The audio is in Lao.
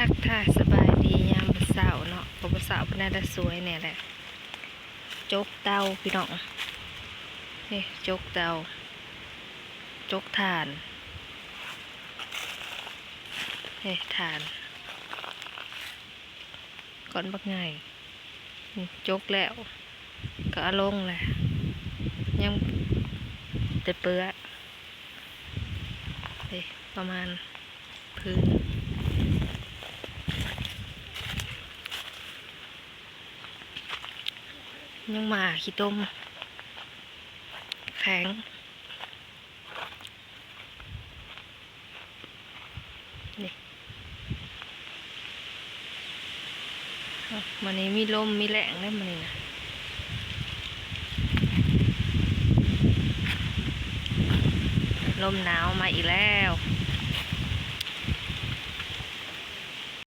ທັກທາຍສະບາຍດີຍາມເຊົ້າເນາະ ກໍບໍ່ເຊົ້າປານໃດ ແຕ່ສວຍແດ່ແຫຼະ. ຈົກເຕົາພີ່ນ້ອງ ເອີ ຈົກເຕົາ ຈົກຖ່ານ ເອີ ຖ່ານ ກ້ອນບັກໃຫຍ່. ຈົກແລ້ວກໍເອົາລົງແຫຼະ ຍັງແຕ່ເປືອ ເດ້ ປະມານພື້ນ ຍັງມາຂີ້ຕົມແຂງ. ນີ້ ມື້ນີ້ມີລົມມີແລ້ງເດ້ ມື້ນີ້ນະ ລົມໜາວມາອີກແລ້ວ.